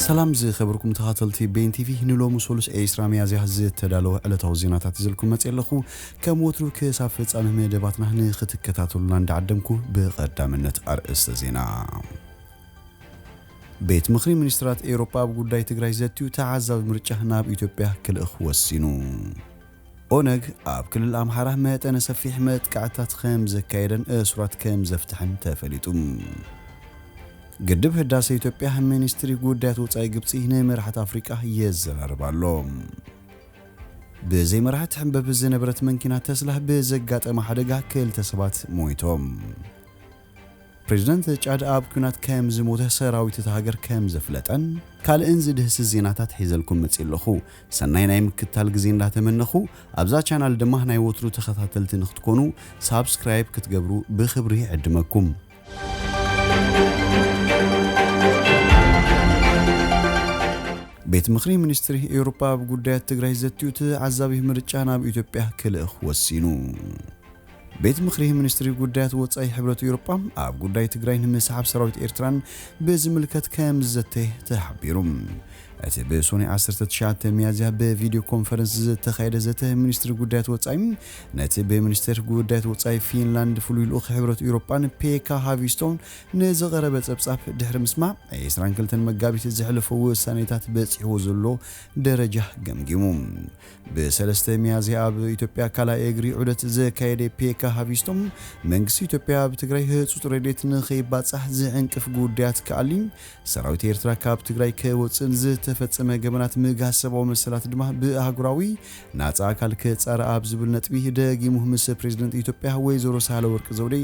ሰላም ዝኸበርኩም ተኸታተልቲ ቤን ቲቪ፣ ንሎሚ ሰሉስ ዕስራ ሚያዝያ ዝተዳለወ ዕለታዊ ዜናታት ይዘልኩም መጽእ ኣለኹ። ከም ወትሩ ክሳብ ፍጻሜ መደባትና ንኽትከታተሉና እንዳዓደምኩ፣ ብቐዳምነት ኣርእስተ ዜና። ቤት ምኽሪ ሚኒስትራት ኤውሮጳ ኣብ ጉዳይ ትግራይ ዘትዩ ተዓዛቢ ምርጫ ናብ ኢትዮጵያ ክልእኽ ወሲኑ። ኦነግ ኣብ ክልል ኣምሓራ መጠነ ሰፊሕ መጥቃዕትታት ከም ዘካየደን እሱራት ከም ዘፍትሐን ተፈሊጡ። ግድብ ህዳሴ ኢትዮጵያ፣ ሚኒስትሪ ጉዳያት ወጻኢ ግብጺ ንመራሕቲ ኣፍሪቃ የዘራርብ ኣሎ። ብዘይ መራሕቲ ትሕንበብ ዝነበረት መንኪና ተስላ ብዘጋጠመ ሓደጋ ክልተ ሰባት ሞይቶም። ፕሬዚደንት ጫድ ኣብ ኲናት ከም ዝሞተ ሰራዊት እታ ሃገር ከም ዘፍለጠን ካልእን ዝድህስስ ዜናታት ሒዘልኩም መጽእ ኣለኹ። ሰናይ ናይ ምክትታል ግዜ እንዳተመነኹ፣ ኣብዛ ቻናል ድማ ናይ ወትሩ ተኸታተልቲ ንክትኮኑ ሳብስክራይብ ክትገብሩ ብኽብሪ ይዕድመኩም። ቤት ምኽሪ ሚኒስትሪ ኤውሮጳ ኣብ ጉዳያት ትግራይ ዘትዩ ተዓዛቢ ምርጫ ናብ ኢትዮጵያ ክልእኽ ወሲኑ። ቤት ምኽሪ ሚኒስትሪ ጉዳያት ወጻኢ ሕብረት ኤውሮጳ ኣብ ጉዳይ ትግራይ ንምስሓብ ሰራዊት ኤርትራን ብዝምልከት ከም ዝዘተ ተሓቢሩ። እቲ ብሶኒ ዓሰርተ ትሽዓተ ሚያዝያ ብቪድዮ ኮንፈረንስ ዝተኻየደ ዘተ፣ ሚኒስትሪ ጉዳያት ወጻኢ ነቲ ብሚኒስትር ጉዳያት ወጻኢ ፊንላንድ ፍሉይ ልኡኽ ሕብረት ኤውሮጳን ፔካ ሃቪስቶን ንዝቐረበ ጸብጻብ ድሕሪ ምስማዕ፣ ዕስራን ክልተን መጋቢት ዘሕለፎ ውሳኔታት በጺሕዎ ዘሎ ደረጃ ገምጊሙ። ብሰለስተ ሚያዝያ ኣብ ኢትዮጵያ ካልኣይ እግሪ ዑደት ዘካየደ ፔካ ሃቪስቶም፣ መንግስቲ ኢትዮጵያ ኣብ ትግራይ ህጹጽ ረድኤት ንኸይባጻሕ ዝዕንቅፍ ጉዳያት ክኣሊ፣ ሰራዊት ኤርትራ ካብ ትግራይ ከወጽእን ዝተፈጸመ ገበናት ምግሃስ ሰብኣዊ መሰላት ድማ ብኣህጉራዊ ናጻ ኣካል ክጻረ ኣብ ዝብል ነጥቢ ደጊሙ ምስ ፕሬዝደንት ኢትዮጵያ ወይዘሮ ሳህለወርቅ ዘውዴ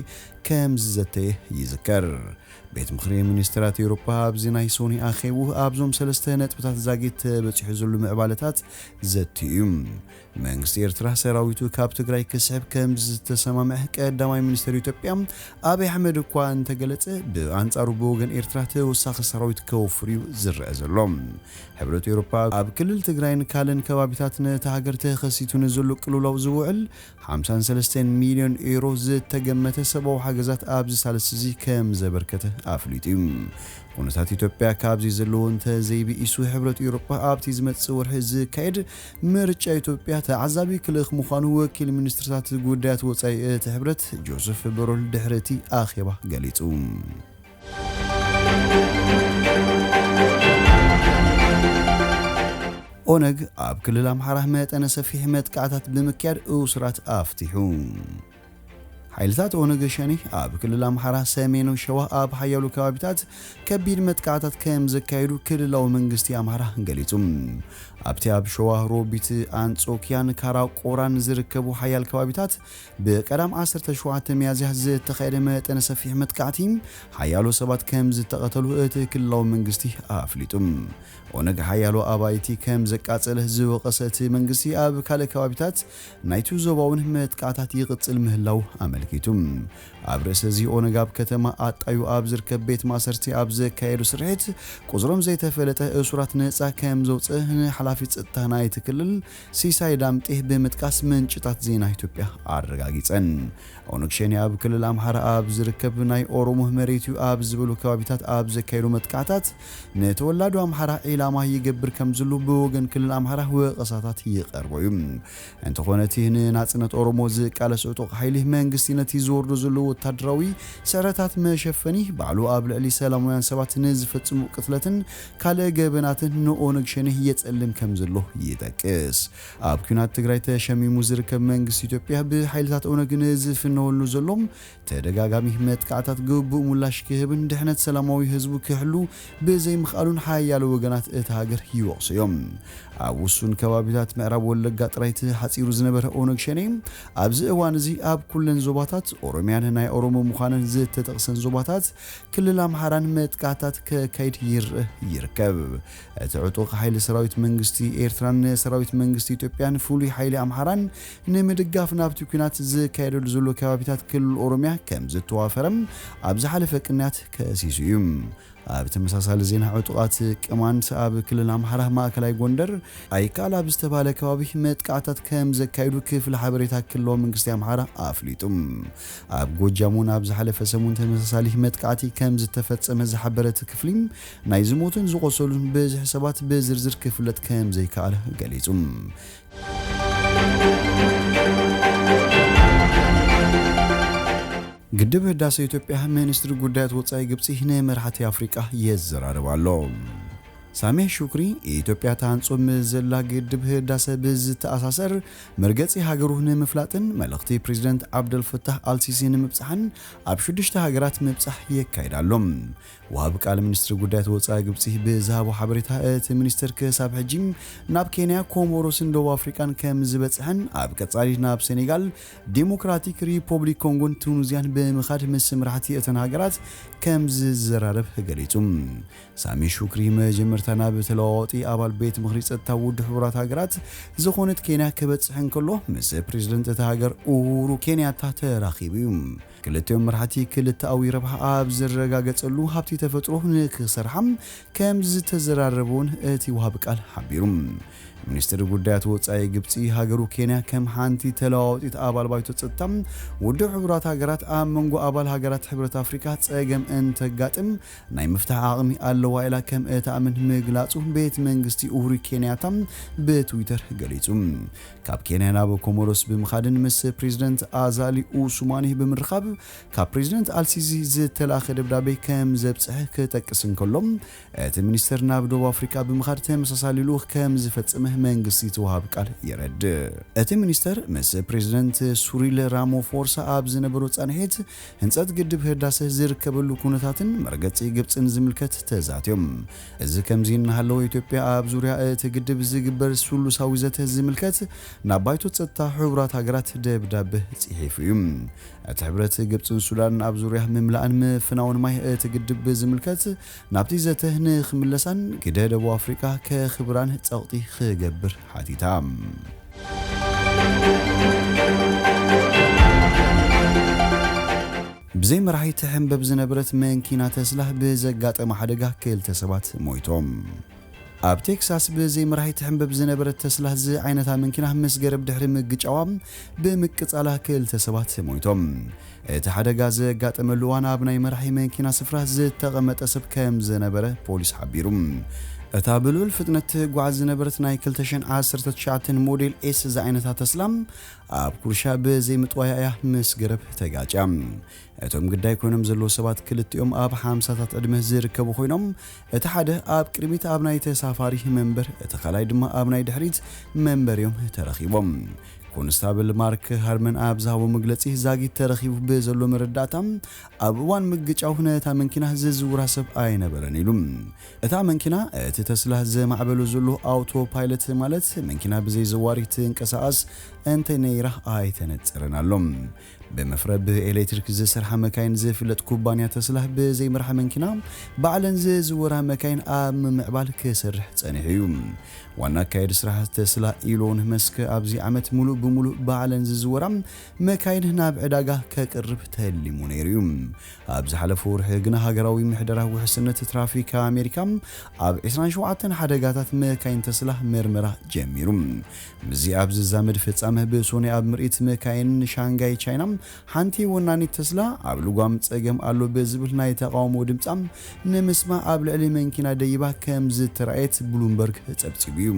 ከም ዝዘተየ ይዝከር። ቤት ምኽሪ ሚኒስትራት ኤውሮፓ ኣብዚ ናይ ሶኒ ኣኼቡ ኣብዞም ሰለስተ ነጥብታት ዛጊት ተበጺሑ ዘሎ ምዕባለታት ዘትዩ እዩ። መንግስቲ ኤርትራ ሰራዊቱ ካብ ትግራይ ክስሕብ ከም ዝተሰማምዐ ቀዳማይ ሚኒስትር ኢትዮጵያ ኣብይ ኣሕመድ እኳ እንተገለጸ፣ ብኣንጻሩ ብወገን ኤርትራ ተወሳኺ ሰራዊት ከወፍር እዩ ዝረአ ዘሎ። ሕብረት ኤውሮፓ ኣብ ክልል ትግራይን ካልእን ከባቢታት ነታ ሃገር ተኸሲቱ ንዘሎ ቅልውላው ዝውዕል ሓምሳን ሰለስተን ሚልዮን ኤውሮ ዝተገመተ ሰብኣዊ ሓገዛት ኣብዚ ሳልስቲ እዚ ከም ዘበርከተ ኣፍሊጡ እዩ። ኩነታት ኢትዮጵያ ካብዚ ዘለዎ እንተዘይብኢሱ፣ ሕብረት ኤውሮፓ ኣብቲ ዝመጽእ ወርሒ ዝካየድ ምርጫ ኢትዮጵያ ተዓዛቢ ክልእኽ ምዃኑ ወኪል ሚኒስትርታት ጉዳያት ወጻኢ እቲ ሕብረት ጆሰፍ ቦረል ድሕሪ እቲ ኣኼባ ገሊጹ። ኦነግ ኣብ ክልል ኣምሓራ መጠነ ሰፊሕ መጥቃዕታት ብምክያድ እሱራት ኣፍቲሑ። ሓይልታት ኦነግ ሸኔ ኣብ ክልል ኣምሓራ ሰሜን ሸዋ ኣብ ሓያሎ ከባቢታት ከቢድ መጥቃዕታት ከም ዘካየዱ ክልላዊ መንግስቲ ኣምሓራ ገሊጹ። ኣብቲ ኣብ ሸዋ ሮቢት፣ ኣንጾኪያን ካራቆራን ዝርከቡ ሓያል ከባቢታት ብቀዳም ዓሰርተ ሸውዓተ ሚያዝያ ዝተኻየደ መጠነ ሰፊሕ መጥቃዕቲ ሓያሎ ሰባት ከም ዝተቐተሉ እቲ ክልላዊ መንግስቲ ኣፍሊጡ። ኦነግ ሓያሎ ኣባይቲ ከም ዘቃጸለ ዝወቐሰ እቲ መንግስቲ፣ ኣብ ካልእ ከባቢታት ናይቲ ዞባ እውን መጥቃዕታት ይቕጽል ምህላው ኣመልኪቱ። ኣብ ርእሲ እዚ ኦነግ ኣብ ከተማ ኣጣዩ ኣብ ዝርከብ ቤት ማእሰርቲ ኣብ ዘካየዱ ስርሒት፣ ቁጽሮም ዘይተፈለጠ እሱራት ነጻ ከም ዘውጽእ ንሓላፊ ጸጥታ ናይቲ ክልል ሲሳይ ዳምጤ ብምጥቃስ ምንጭታት ዜና ኢትዮጵያ ኣረጋጊጸን። ኦነግ ሸኔ ኣብ ክልል ኣምሓራ ኣብ ዝርከብ ናይ ኦሮሞ መሬት እዩ ኣብ ዝበሉ ከባቢታት ኣብ ዘካየዱ መጥቃዕታት፣ ንተወላዶ ኣምሓራ ዒላማ ይገብር ከም ዘሎ ብወገን ክልል ኣምሓራ ወቐሳታት ይቐርቦ እዩ። እንተኾነ፣ እቲ ንናጽነት ኦሮሞ ዝቃለስ ዕጡቕ ሓይሊ መንግስቲ ነቲ ዝወርዶ ዘሎ ወታደራዊ ስዕረታት መሸፈኒ ባዕሉ ኣብ ልዕሊ ሰላማውያን ሰባት ንዝፈጽሙ ቅትለትን ካልእ ገበናትን ንኦነግ ሸኔ የጸልም ከም ዘሎ ይጠቅስ። ኣብ ኲናት ትግራይ ተሸሚሙ ዝርከብ መንግስቲ ኢትዮጵያ ብሓይልታት ኦነግ ንዝፍነወሉ ዘሎ ተደጋጋሚ መጥቃዕታት ግቡእ ምላሽ ክህብን ድሕነት ሰላማዊ ህዝቡ ክሕሉ ብዘይምኽኣሉን ሓያሎ ወገናት እታ ሃገር ይወቕሱ እዮም። ኣብ ውሱን ከባቢታት ምዕራብ ወለጋ ጥራይ ተሓጺሩ ዝነበረ ኦነግ ሸኔ፣ ኣብዚ እዋን እዚ ኣብ ኩለን ዞባታት ኦሮሚያን ናይ ኦሮሞ ምዃነን ዝተጠቕሰን ዞባታት ክልል ኣምሓራን መጥቃዕታት ከካይድ ይርእ ይርከብ። እቲ ዕጡቕ ሓይሊ ሰራዊት መንግስቲ ኤርትራን ንሰራዊት መንግስቲ ኢትዮጵያን ፍሉይ ሓይሊ ኣምሓራን ንምድጋፍ ናብቲ ኲናት ዝካየደሉ ዘሎ ከባቢታት ክልል ኦሮሚያ ከም ዝተዋፈረ ኣብ ዝሓለፈ ቅንያት ከሲሱ እዩ። ኣብ ተመሳሳሊ ዜና፣ ዕጡቓት ቅማንት ኣብ ክልል ኣምሓራ ማእከላይ ጎንደር ኣይካል ኣብ ዝተባህለ ከባቢ መጥቃዕታት ከም ዘካየዱ ክፍሊ ሓበሬታ ክልላዊ መንግስቲ ኣምሓራ ኣፍሊጡ። ኣብ ጎጃም እውን ኣብ ዝሓለፈ ሰሙን ተመሳሳሊ መጥቃዕቲ ከም ዝተፈጸመ ዝሓበረ እቲ ክፍሊ፣ ናይ ዝሞቱን ዝቖሰሉን ብዝሒ ሰባት ብዝርዝር ክፍለጥ ከም ዘይከኣለ ገሊጹ። ግድብ ህዳሴ ኢትዮጵያ፣ ሚኒስትሪ ጉዳያት ወጻኢ ግብጺ ንመራሕቲ ኣፍሪቃ የዘራርብ ኣሎ። ሳሜህ ሹክሪ፣ ኢትዮጵያ ትሃንጾ ምስ ዘላ ግድብ ህዳሰ ብዝተኣሳሰር መርገጺ ሃገሩ ንምፍላጥን መልእኽቲ ፕሬዚደንት ዓብደልፈታህ ኣልሲሲ ንምብጻሕን ኣብ ሽዱሽተ ሃገራት ምብጻሕ የካይድ ኣሎ። ወሃቢ ቃል ሚኒስትሪ ጉዳያት ወጻኢ ግብጺ ብዝሃቦ ሓበሬታ፣ እቲ ሚኒስትር ክሳብ ሕጂ ናብ ኬንያ፣ ኮሞሮስን ደቡብ ኣፍሪቃን ከም ዝበጽሐን ኣብ ቀጻሊ ናብ ሴኔጋል፣ ዲሞክራቲክ ሪፖብሊክ ኮንጎን ቱኒዝያን ብምኻድ ምስ መራሕቲ እተን ሃገራት ከም ዝዘራረብ ገሊጹ። ሳሚ ሹክሪ መጀመርታ ናብ ተለዋዋጢ ኣባል ቤት ምኽሪ ጸጥታ ውድብ ሕቡራት ሃገራት ዝኾነት ኬንያ ክበጽሕ እንከሎ፣ ምስ ፕሬዝደንት እታ ሃገር ኡሁሩ ኬንያታ ተራኺቡ እዩ። ክልቲኦም መራሕቲ ክልተኣዊ ረብሓ ኣብ ዝረጋገጸሉ ሃብቲ ተፈጥሮ ንክሰርሓ ከም ዝተዘራረቡን እቲ ወሃቢ ቃል ሓቢሩ። ሚኒስትሪ ጉዳያት ወጻኢ ግብጺ፣ ሃገሩ ኬንያ ከም ሓንቲ ተለዋዋጢት ኣባል ባይቶ ጸጥታ ውድብ ሕቡራት ሃገራት ኣብ መንጎ ኣባል ሃገራት ሕብረት ኣፍሪካ ጸገም እንተጋጥም ናይ ምፍታሕ ዓቕሚ ኣለዋ ኢላ ከም እትኣምን ምግላጹ ቤት መንግስቲ ኡሁሩ ኬንያታ ብትዊተር ገሊጹ። ካብ ኬንያ ናብ ኮሞሮስ ብምኻድን ምስ ፕሬዝደንት ኣዛሊ ኡሱማኒ ብምርኻብ ካብ ፕሬዝደንት ኣልሲሲ ዝተላእኸ ደብዳቤ ከም ዘብጽሐ ክጠቅስ እንከሎ፣ እቲ ሚኒስተር ናብ ደቡብ ኣፍሪካ ብምኻድ ተመሳሳሊ ልኡኽ ከም ዝፈጸመ መንግስቲ እቲ ወሃቢ ቃል የረድእ። እቲ ሚኒስተር ምስ ፕሬዝደንት ሱሪል ራሞፎርሳ ኣብ ዝነበሮ ጻንሒት፣ ህንጸት ግድብ ህዳሰ ዝርከበሉ ኩነታትን መርገጺ ግብጽን ዝምልከት ተዛትዮም። እዚ ከምዚ እናሃለወ፣ ኢትዮጵያ ኣብ ዙርያ እቲ ግድብ ዝግበር ስሉሳዊ ዘተ ዝምልከት ናብ ባይቶ ጸጥታ ሕቡራት ሃገራት ደብዳበ ጽሒፉ እዩ። እቲ ሕብረት፣ ግብጽን ሱዳንን ኣብ ዙርያ ምምላእን ምፍናውን ማይ እቲ ግድብ ብዝምልከት ናብቲ ዘተ ንኽምለሳን ግደ ደቡብ ኣፍሪቃ ከኽብራን ጸቕጢ ክገብር ሓቲታ። ብዘይ መራሒ ትሕንበብ ዝነበረት መንኪና ተስላ ብዘጋጠመ ሓደጋ ክልተ ሰባት ሞይቶም። ኣብ ቴክሳስ ብዘይ መራሒ ትሕንበብ ዝነበረት ተስላ ዝዓይነታ መንኪና ምስ ገረብ ድሕሪ ምግጫዋ ብምቅጻላ ክልተ ሰባት ሞይቶም። እቲ ሓደጋ ዘጋጠመሉ እዋን ኣብ ናይ መራሒ መንኪና ስፍራ ዝተቐመጠ ሰብ ከም ዝነበረ ፖሊስ ሓቢሩ። እታ ብልዑል ፍጥነት ትጓዓዝ ዝነበረት ናይ ክልተ ሽሕን ዓሰርተ ትሽዓተን ሞዴል ኤስ ዝዓይነታ ተስላ ኣብ ኩርሻ ብዘይ ምጥዋያ እያ ምስ ገረብ ተጋጭያ። እቶም ግዳይ ኮይኖም ዘለዉ ሰባት ክልቲኦም ኣብ ሓምሳታት ዕድመ ዝርከቡ ኮይኖም፣ እቲ ሓደ ኣብ ቅድሚት ኣብ ናይ ተሳፋሪ መንበር፣ እቲ ካልኣይ ድማ ኣብ ናይ ድሕሪት መንበር እዮም ተረኺቦም። ኮንስታብል ማርክ ሃርመን ኣብ ዝሃቦ መግለጺ፣ ዛጊት ተረኺቡ ብዘሎ መረዳእታ፣ ኣብ እዋን ምግጫው ነታ መንኪና ዝዝውራ ሰብ ኣይነበረን ኢሉ። እታ መንኪና፣ እቲ ተስላ ዘማዕበሎ ዘሎ ኣውቶ ፓይለት፣ ማለት መንኪና ብዘይ ዘዋሪ ትንቀሳቐስ እንተ ነይራ፣ ኣይተነጸረን ኣሎ። ብመፍረ ብኤሌክትሪክ ዝሰርሓ መካይን ዝፍለጥ ኩባንያ ተስላ፣ ብዘይ መራሒ መንኪና ባዕለን ዝዝውራ መካይን ኣብ ምምዕባል ክሰርሕ ጸኒሑ እዩ። ዋና ኣካየዲ ስራሕ ተስላ ኢሎን መስክ፣ ኣብዚ ዓመት ሙሉእ ብሙሉእ ባዕለን ዝዝውራ መካይን ናብ ዕዳጋ ከቅርብ ተሊሙ ነይሩ እዩ። ኣብ ዝሓለፈ ወርሒ ግና፣ ሃገራዊ ምሕደራ ውሕስነት ትራፊክ ኣሜሪካ ኣብ ዕስራን ሸውዓተን ሓደጋታት መካይን ተስላ መርመራ ጀሚሩ። ምስዚ ኣብ ዝዛመድ ፍጻመ፣ ብሶኒ ኣብ ምርኢት መካይን ሻንጋይ ቻይና፣ ሓንቲ ወናኒት ተስላ ኣብ ልጓም ጸገም ኣሎ ብዝብል ናይ ተቓውሞ ድምጻ ንምስማዕ ኣብ ልዕሊ መንኪና ደይባ ከም ዝተራእየት ብሉምበርግ ጸብጺቡ እዩ።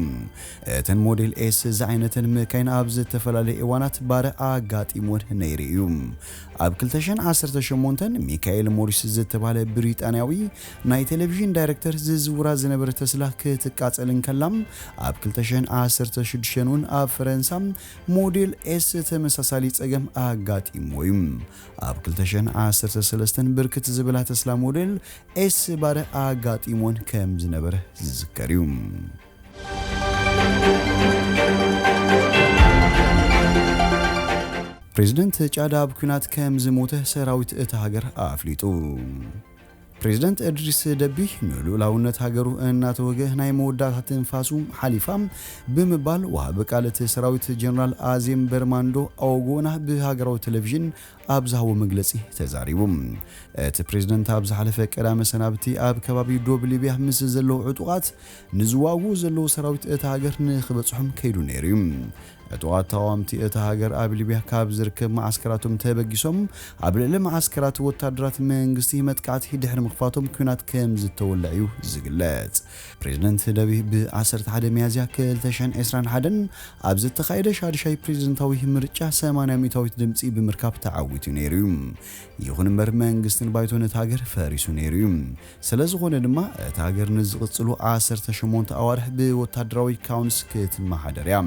እተን ሞዴል ኤስ ዝዓይነተን መካይን ኣብ ዝተፈላለየ እዋናት ባርዕ ኣጋጢምወን ነይሩ እዩ። ኣብ ክልተ ሽሕን ዓሰርተ ሸሞንተን፣ ሚካኤል ሞሪስ ዝተባህለ ብሪጣንያዊ ናይ ቴሌቪዥን ዳይሬክተር ዝዝውራ ዝነበረ ተስላ ክትቃጸል እንከላ፣ ኣብ ክልተ ሽሕን ዓሰርተ ሽዱሽተን እውን ኣብ ፈረንሳ ሞዴል ኤስ ተመሳሳሊ ጸገም ኣጋጢምዎ እዩ። ኣብ ክልተ ሽሕን ዓሰርተ ሰለስተን ብርክት ዝበላ ተስላ ሞዴል ኤስ ባርዕ ኣጋጢምወን ከም ዝነበረ ዝዝከር እዩ። ፕሬዝደንት ጫድ ኣብ ኲናት ከም ዝሞተ ሰራዊት እታ ሃገር ኣፍሊጡ። ፕሬዝደንት እድሪስ ደቢ ንልኡላውነት ሃገሩ እናተወገ ናይ መወዳእታ ትንፋሱ ሓሊፋ ብምባል፣ ወሃቢ ቃል እቲ ሰራዊት ጀነራል ኣዜም በርማንዶ ኣወጎና ብሃገራዊ ቴሌቪዥን ኣብ ዝሃቦ መግለጺ ተዛሪቡ። እቲ ፕሬዝደንት ኣብ ዝሓለፈ ቀዳመ ሰናብቲ ኣብ ከባቢ ዶብ ሊብያ ምስ ዘለዉ ዕጡቓት ንዝዋግኡ ዘለዉ ሰራዊት እታ ሃገር ንኽበጽሖም ከይዱ ነይሩ እዩ። ዕጡቓት ተቓወምቲ እታ ሃገር ኣብ ሊብያ ካብ ዝርከብ መዓስከራቶም ተበጊሶም ኣብ ልዕሊ መዓስከራት ወታደራት መንግስቲ መጥቃዕቲ ድሕሪ ምኽፋቶም ኲናት ከም ዝተወልዐ እዩ ዝግለጽ። ፕሬዝደንት ደቢ ብ ዓሰርተ ሓደ ሚያዝያ ክልተ ሽሕን ዕስራን ሓደን ኣብ ዝተኻየደ ሻድሻይ ፕሬዝደንታዊ ምርጫ ሰማንያ ሚእታዊት ድምጺ ብምርካብ ተዓዊቱ ነይሩ እዩ። ይኹን እምበር መንግስትን ባይቶን እታ ሃገር ፈሪሱ ነይሩ እዩ። ስለ ዝኾነ ድማ እታ ሃገር ንዝቕጽሉ ዓሰርተ ሸሞንተ ኣዋርሕ ብወታደራዊ ካውንስ ክትመሓደር እያ።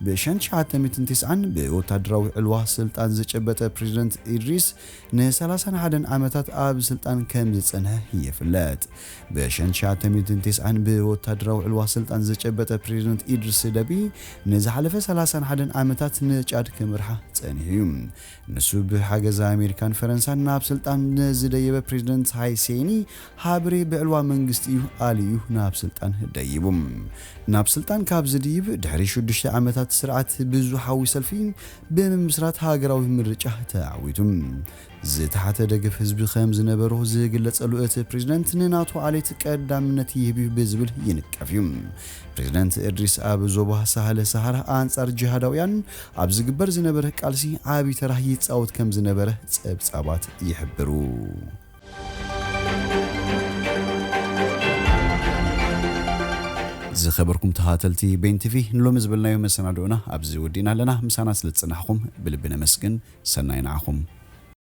ብሽሕን ትሽዓተ ሚእትን ተስዓን ብወታደራዊ ዕልዋ ስልጣን ዝጨበጠ ፕሬዝደንት ኢድሪስ ንሰላሳን ሓደን ዓመታት ኣብ ስልጣን ከም ዝጸንሐ ይፍለጥ። ብሽሕን ትሽዓተ ሚእትን ተስዓን ብወታደራዊ ዕልዋ ስልጣን ዝጨበጠ ፕሬዝደንት ኢድሪስ ደቢ ንዝሓለፈ ሰላሳን ሓደን ዓመታት ንጫድ ክምርሓ ጸኒሑ እዩ። ንሱ ብሓገዝ ኣሜሪካን ፈረንሳን ናብ ስልጣን ንዝደየበ ፕሬዝደንት ሃይሴኒ ሃብሬ ብዕልዋ መንግስቲ እዩ ኣልዩ ናብ ስልጣን ደይቡ። ናብ ስልጣን ካብ ዝድይብ ድሕሪ ሽዱሽተ ዓመታት ስርዓት ብዙሓዊ ሰልፊ ብምምስራት ሃገራዊ ምርጫ ተዓዊቱ። ዝተሓተ ደገፍ ህዝቢ ከም ዝነበሮ ዝግለጸሉ እቲ ፕሬዝደንት ንናቱ ዓሌት ቀዳምነት ይህብ እዩ ብዝብል ይንቀፍ እዩ። ፕሬዝደንት እድሪስ ኣብ ዞባ ሳህለ ሰሃራ ኣንጻር ጅሃዳውያን ኣብ ዝግበር ዝነበረ ቃልሲ ዓቢ ተራ ይጻወት ከም ዝነበረ ጸብጻባት ይሕብሩ። ዝኸበርኩም ተኸታተልቲ ቤን ቲቪ፣ ንሎሚ ዝበልናዮ መሰናድኦና ኣብዚ ወዲእና ኣለና። ምሳና ስለ ዝጸናሕኩም ብልቢ ነመስግን። ሰናይ ንዓኹም።